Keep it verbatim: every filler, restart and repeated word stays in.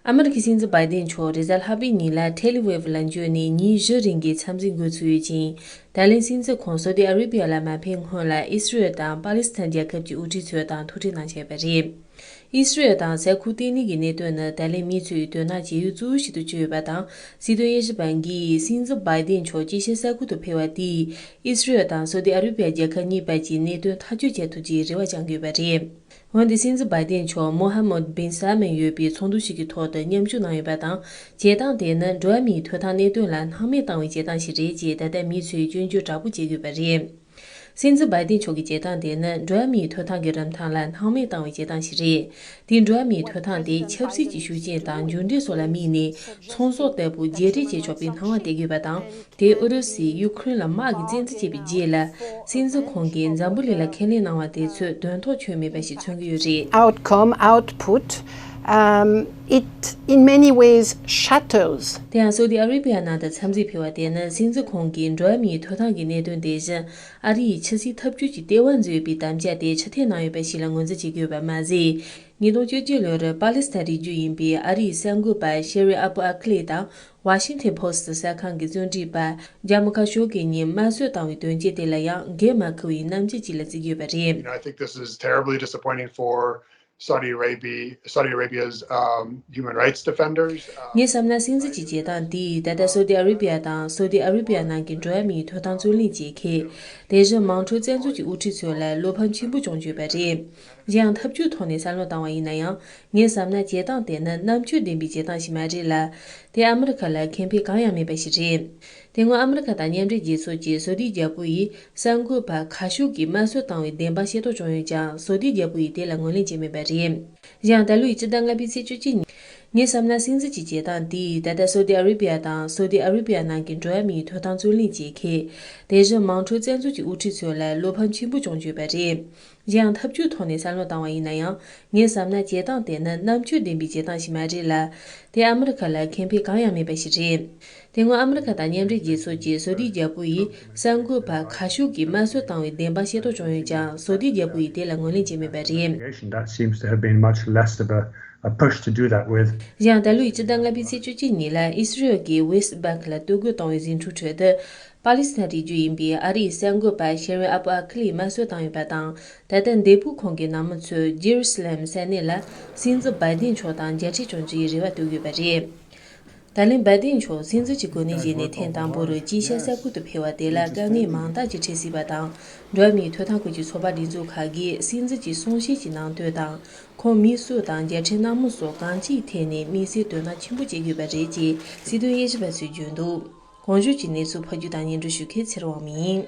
ཨ་མི་རི་ཀའི་སྲིད་འཛིན་བྷའི་ཏིན་མཆོག་རེས་གཟའ་ལྷག་པའི་ཉིན་ལ་ཐེལ་ཨ་ཝིབ་ལ་འབྱོར་ནས་ཉིན་བཞི་རིང་གི་འཚམས་གཟིགས་འགོ་ཚུགས་ཡོད་ཅིང་། ད་ལན་སྲིད་འཛིན་ཁོང་སོ་ཏི་ཨ་རི་བི་ཡ་ལ་མ་ཕེབས་སྔོན་ལ་ཨི་སི་རི་ཨེལ་དང་པ་ལི་སི་ཐན་རྒྱལ་ཁབ་ཀྱི་དབུ་ཁྲིད་ཚོ་དང་ཐུག་འཕྲད་གནང་བཞིན་ཡོད་པ་རེད། ཨི་སི་རི་ཨེལ་དང་ས་ཁུལ་བརྟན་ལྷིང་གི་གནད་དོན་ནི་ད་ལན་མི་ཚོས་དོ་སྣང་བྱེད་ཡུལ་གཙོ་བོ་ཞིག་ཏུ་གྱུར་ཡོད་པ་དང་། སྲིད་དོན་དབྱེ་ཞིབ་པ་འགས་སྲིད་འཛིན་བྷའི་ཏིན་མཆོག་དཀྱིལ་ཤར་ས་ཁུལ་དུ་ཕེབས་པ་དེས་ཨི་སི་རི་ཨེལ་དང་སོ་ཏི་ཨ་རི་བི་ཡ་རྒྱལ་ཁབ་གཉིས་བར་གྱི་གནད་དོན་ཐག་གཅོད་བྱེད་ཐུབ་ཅེས་རེ་བ་བཅངས་ཡོད་པ་རེད། འོན་ཏེ་སྲིད་འཛིན་བྷའི་ཏིན་མཆོག་མོ་ཧ་མོད་བིན་སལ་མན་ཡོད་པའི་ཚོགས་འདུ་ཞིག་གི་ཐོག་ཏུ་མཉམ་ཞུགས་གནང་ཡོད་པ་དང་། བྱེད་སྟངས་དེ་ནི་འགྲོ་བ་མིའི་ཐོབ་ཐང་གནད་དོན་ལ་སྣང་མེད་བཏང་བའི་བྱེད་སྟངས་ཤིག་རེད་ཅེས་ད་ལྟ་མི་ཚོས་སྐྱོན་བརྗོད་དྲག་པོ་བྱེད་ཀྱི་ཡོད་པ་རེད། སྲིད་འཛིན་བྷའི་ཏིན་མཆོག་གི་བྱེད་སྟངས་དེ་ནི་འགྲོ་བ་མིའི་ཐོབ་ཐང་གི་རིན་ཐང་ལ་སྣང་མེད་བཏང་བའི་བྱེད་སྟངས་ཤིག་རེད། དེས་འགྲོ་བ་མིའི་ཐོབ་ཐང་དེ་ཆབ་སྲིད་ཀྱི་ཤུགས་རྐྱེན་དང་འགྱུར་འགྲོས་སོགས་ལ་དམིགས་ནས་ཚོང་ཟོག་ལྟ་བུ་རྒྱས་སྤྲས་བྱེད་ཆོག་པའི་སྣང་བ་སྟེར་དགོས་པ་དང་། དེ་ཨུ་རུ་སུས་ཡུ་ཁུ་རེན་ལ་དམག་གིས་བཙན་འཛུལ་བྱས་པའི་རྗེས་ལ། སྲིད་འཛིན་ཁོང་གིས་འཛམ་བུ་གླིང་ལ་ཁས་ལེན་གནང་བ་དེ་ཚོས་དོན་ཐོག་ཆོད་མེད་པ་ཞིག་མཚོན་གྱི་ཡོད་རེད། Outcome, output, um, it in many ways shatters. དེ་ཡང་སོ་ཏི་ཨ་རི་བི་ཡ་ནང་དུ་འཚམས་གཟིགས་ཕེབས་པ་དེ་ནི་སྲིད་འཛིན་ཁོང་གིས་འགྲོ་བ་མིའི་ཐོབ་ཐང་གི་གནད་དོན་དེ་བཞིན་ཨ་རི་ཡིས་ཕྱི་སྲིད་ཐབས་ཇུས་ཀྱི་ལྟེ་བ་འཛུལ་ཡོད་པའི་དམ་བཅའ་དེ་ཕྱིར་འཐེན་གནང་ཡོད་པ་ཞིག་ལ་ངོས་འཛིན་བྱེད་ཀྱི་ཡོད་པ་མ་ཟད། ཉིས་སྟོང་བཅུ་གཅིག་ལོར་པ་ལི་སི་ཐན་རིགས་རྒྱུད་ཡིན་པའི་ཨ་རིའི་གསར་འགོད་པ་ཤེ་རི་ཨ་པུ་ཨ་ཁི་ལི་དང་ཝ་ཤིང་ཐན་པོ་སི་ཊི་གསར་ཁང་གི་རྩོམ་སྒྲིག་པ་ཇ་མ་ཁ་ཤོ་གི་ཉིན་དམར་གསོད་བཏང་བའི་དོན་རྐྱེན་དེ་ལ་ཡང་འགན་མ་འཁུར་བའི་རྣམ་འགྱུར་ཅིག་ལ་བརྩི་གི་ཡོད་པ་རེད། You know, I think this is terribly disappointing for Saudi Arabia, Saudi Arabia's um, human rights defenders. Uh, ངས་བསམ་ན་སྲིད་འཛིན་གྱི་བྱེད་སྟངས་འདིས་ད་ལྟ་སོ་ཏི་ཨ་རི་བི་ཡ་དང་སོ་ཏི་ཨ་རི་བི་ཡ་ནང་གི་འགྲོ་བ་མིའི་ཐོབ་ཐང་རྩོད་ལེན་བྱེད་མཁན། དེ་བཞིན་དམངས་ཁྲོད་བཙན་འཛུལ་གྱི་དབུ་ཁྲིད་ཚོ་ལ་བློ་ཕམ་ཆེན་པོ་བྱུང་བཅུག་པ་རེད། གཞན་ཡང་ཐབས་ཇུས་ཐོག་ནས་བསམ་བློ་བཏང་བ་ཡིན་ན་ཡང་། ངས་བསམ་ན་བྱེད་སྟངས་དེ་ནི་རྣམ་དཔྱོད་ལྡན་པའི་བྱེད་སྟངས་ཤིག་མ་རེད་ལ། དེ་ཨ་མི་རི་ཁ་ལ་ཁེ་ཕན་གང་ཡང་མེད་པ་ཞིག་རེད། དེ་སྔོན་ཨ་མི་རི་ཁ་དང་མཉམ་འབྲེལ་རྒྱལ་ཚོགས་ཀྱིས་སོ་ཏི་རྒྱལ་པོ་ཡིས་གསར་འགོད་པ་ཁ་ཤོ་གིས་དམར་གསོད་བཏང་བའི་བདེན་པ་ཤེས་རྟོགས་བྱུང་ཡོད་ཀྱང་སོ་ཏི་རྒྱལ་པོ་ཡིས་དེ་ལ་ངོས་ལེན་བྱས་མེད་པ་རེད། གཞན་ད་ལོའི་སྤྱི་ཟླ་ལྔ་པའི་ཚེས་བཅུ་གཅིག་ཉིན། ངས་བསམ་ན་སྲིད་འཛིན་གྱི་བྱེད་སྟངས་འདིས་ད་ལྟ་སོ་ཏི་ཨ་རི་བི་ཡ་དང་སོ་ཏི་ཨ་རི་བི་ཡ་ནང་གི་འགྲོ་བ་མིའི་ཐོབ་ཐང་རྩོད་ལེན་བྱེད་མཁན། དེ་བཞིན་དམངས་ཁྲོད་བཙན་འཛུལ་གྱི་དབུ་ཁྲིད་ཚོ་ལ་བློ་ཕམ་ཆེན་པོ་བྱུང་བཅུག་པ་རེད། གཞན་ཡང་ཐབས་ཇུས་ཐོག་ནས་བསམ་བློ་བཏང་བ་ཡིན་ན་ཡང་། ངས་བསམ་ན་བྱེད་སྟངས་དེ་ནི་རྣམ་དཔྱོད་ལྡན་པའི་བྱེད་སྟངས་ཤིག་མ་རེད་ལ། དེ་ཨ་མི་རི་ཁ་ལ་ཁེ་ཕན་གང་ཡང་མེད་པ་ཞིག་རེད། དེ་སྔོན་ཨ་མི་རི་ཁ་དང་མཉམ་འབྲེལ་རྒྱལ་ཚོགས་ཀྱིས་སོ་ཏི་རྒྱལ་པོ་ཡིས་གསར་འགོད་པ་ཁ་ཤོ་གིས་དམར་གསོད་བཏང་བའི་བདེན་པ་ཤེས་རྟོགས་བྱུང་ཡོད་ཀྱང་སོ་ཏི་རྒྱལ་པོ་ཡིས་དེ་ལ་ངོས་ལེན་བྱས་མེད་པ་རེད། That seems to have been much less of a, a push to do that with. གཞན་ད་ལོའི་སྤྱི་ཟླ་ལྔ་པའི་ཚེས་བཅུ་གཅིག་ཉིན་ལ་ཨི་སི་རི་ཡལ་གྱི་ཝེ་སི་ཊི་བྷེང་ལ་གཏོར་རྒོལ་བཏང་བའི་ཟིང་འཁྲུག་ཁྲོད་དུ། པ་ལི་སི་ཐན་རིགས་རྒྱུད་ཡིན་པའི་ཨ་རིའི་གསར་འགོད་པ་ཤེ་རིན་ཨ་པུ་ཨ་ཁི་ལིས་དམར་གསོད་བཏང་ཡོད་པ་དང་། ད་ལྟ་འདས་པོ་ཁོང་གི་ནང་མི་ཚོས་ཇེ་རུ་སི་ལེམ་ས་གནས་ལ་སྲིད་འཛིན་བྷའི་ཏིན་མཆོག་དང་མཇལ་འཕྲད་བྱུང་རྒྱུའི་རེ་བ་གཏོང་གི་ཡོད་པ་རེད། ད་ལན་བྷའི་ཏིན་མཆོག་སྲིད་འཛིན་གྱི་གོ་གནས་བཞེས་ནས་ཐེངས་དང་པོ་རུ་དཀྱིལ་ཤར་ས་ཁུལ་དུ་ཕེབས་པ་དེ་ལ་དཀའ་ངལ་མང་དག་ཅིག་འཕྲད་སྲིད་པ་དང་། འགྲོ་བ་མིའི་ཐོབ་ཐང་སྐོར་གྱི་ཚོགས་པ་སྒྲིག་འཛུགས་ཁག་གིས་སྲིད་འཛིན་གྱི་གསུང་བཤད་ཀྱི་ནང་དོན་དང་། ཁོང་མི་གསོད་དང་རྒྱལ་ཕྲན་གནང་མུས་སོགས་གང་ཅིའི་ཐད་ནས་དམིགས་བསལ་དོ་སྣང་ཆེན་པོ་བྱེད་དགོས་པ་རེད་ཅེས་སྲིད་དོན་དབྱེ་ཞིབ་པ་ཚོས་བརྗོད་འདུག་གོང་ཞུས་ཀྱི་གནས་ཚུལ་ཕབ་སྒྱུར་དང་སྙན་སྒྲོན་ཞུ་མཁན་ཚེ་རིང་དབང་མོ་ཡིན།